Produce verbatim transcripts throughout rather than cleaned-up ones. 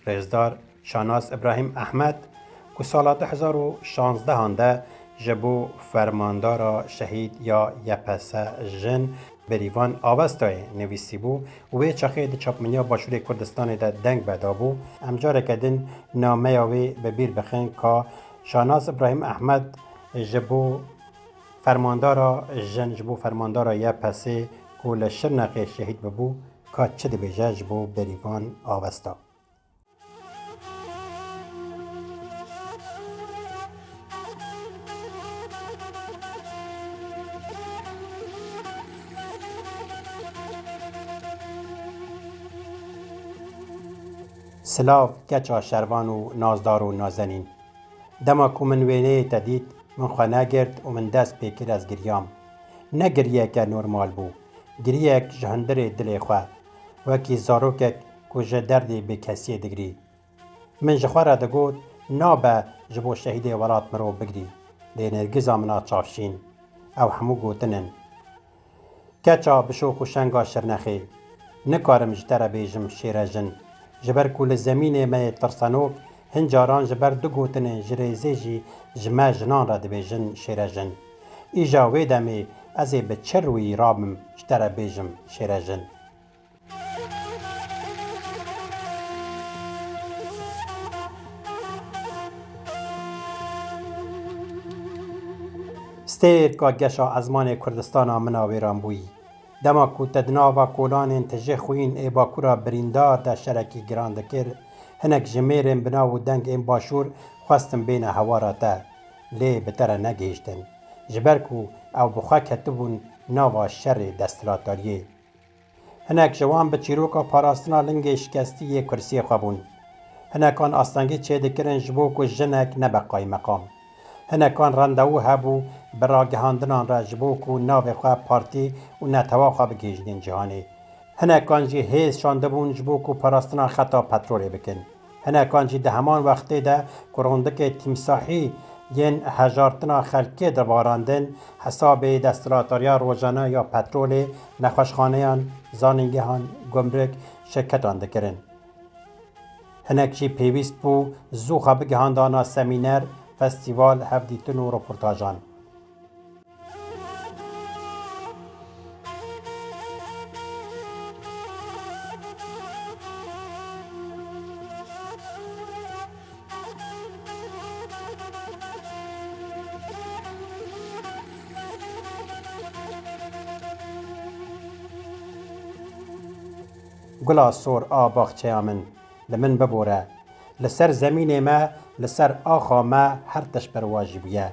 Rêzdar Şanaz Îbrahîm Ehmed, ku sala du hezar û şanzdehan de ji bo fermandara şehîd ya Y P S jin Berîvan Avestayê nivîsîbû û wê çaxê di çapmeniya Başûrê Kurdistanê de deng vedabû. Em careke din nameya wê bi bîr bixin ka Şanaz Îbrahîm Ehmed ji bo fermandara jin, ji bo fermandara Y P S'ê ku li Şirnexê şehîd bibû, ka çi dibêje ji bo Berîvan Avesta. Silav, keça şervan û nazdar û nazenîn. Dema ku min wêneyê te dît, min xwe negirt û min dest pê kir, ez giriyam. Ne giriyeke normal bû. Giriyek ji hundirê dilê xwe. Wekî zarokek ku ji derdê bêkesiyê digirî. Min ji xwe re digot, nabe ji bo şehîdê welat mirov bigirî. Lê nêrgiza min a çavşîn. Ew hemû gotin in. Keça bişox û şenga Şirnexê. Nikarim ji te re bêjim şêrejin. Ji ber ku li zemînê me yê tirsenok hin caran ji ber du gotinên ji rêzê jî ji me jinan re dibêjin şêrejin. Îja wê demê ez ê bi çi rûyî rabim ji te re bêjim şêrejin? Stêrka geşa ezmanê Kurdistana min a wêran bûyî. Dema ku te di nava kolanên tijê xwîn ê Bakûra birîndar de şerekî giran dikir, hinek ji mêrên bi nav û deng ên Başûr xwestin bêne hewara te, lê bi te re negihîştin, ji ber ku ew bi xwe ketibûn nava şerê desthilatdariyê. Hinek ji wan bi çîroka parastina lingê şikestî yê kursiyê xwe bûn. Hinekan astengî çêdikirin ji bo ku jinek nebe qaymeqam. Hinekan rendewû hebû bi ragihandinan re ji bo ku navê xwe, partî û netewa xwe bigihîjnin cîhanê. Hinekan jî hêz şandibûn ji bo ku parastina xeta petrolê bikin. Hinekan jî di heman wextê de ku rondikê tîmsahî yên hejartina xelkê divarandin, hesabê desthilatdariya rojane ya petrolê, nexweşxaneyan, zanîngehan, gumruk, şirketan dikirin. Hinek jî pêwîst bû zû xwe bigihanda na semîner, festîval, hevdîtin û roportajan. Gula sor a baxçeya min, li min bibore. Li ser zemînê me, li ser axa me her tişt berwajî bûye.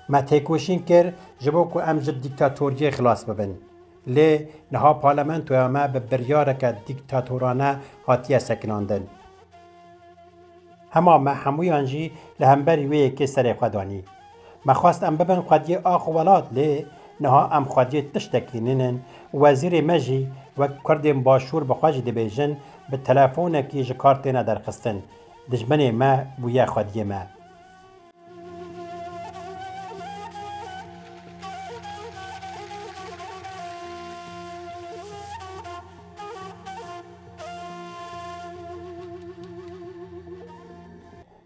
Me têkoşîn kir ji bo ku em ji dîktatoriyê xilas bibin. Lê niha parlamentoya me bi biryareke dîktatorane hatiye sekinandin. Hema me hemûyan jî li hemberî wê yekê serê xwe danî. Me xwest em bibin xwediyê ax û welat, lê niha em xwediyê tiştekî nînin û wezîrê me jî, wek Kurdên Başûr bi xwe jî dibêjin, bi telefonekî ji kar têne derxistin. Dijminê me bûye xwediyê me.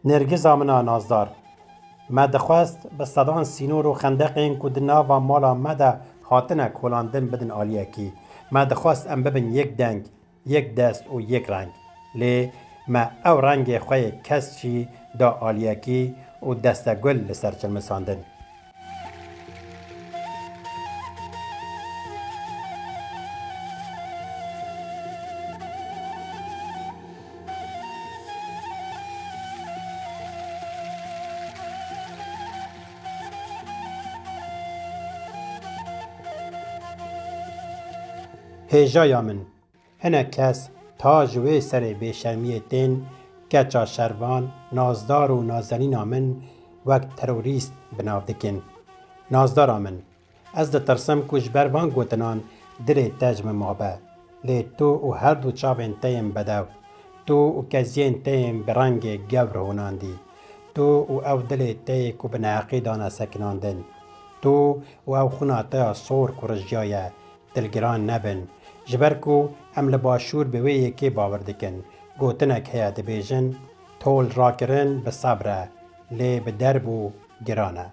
Nêrgiza min a nazdar, me dixwest bi sedan sînor û xendeqên ku di nava mala me de hatine kolandin bidin aliyekî. Me dixwest em bibin yek deng, yek dest û yek reng. Lê me ew rengê xwe yê kesk jî da aliyekî û destegul li ser çilmisandin. Hêjaya min, hinek kes ta ji wê serê bêşermiyê tên keça şervan, nazdar û nazenîna min wek terorîst bi nav dikin. Nazdara min, ez ditirsim ku ji ber van gotinan dilê te ji min mabe. Lê tu û her du çavên te yên bedew, tu û keziyên te yên bi rengê gewr honandî, tu û ew dilê te yê ku bi neheqî dane sekinandin, tu û ew xwina te ya sor ku rijiyaye, dilgiran nebin. Ji ber ku em li Başûr bi wê yekê bawer dikin. Gotinek heye dibêjin, tol rakirin bi sebr e, lê bi derb û giran e.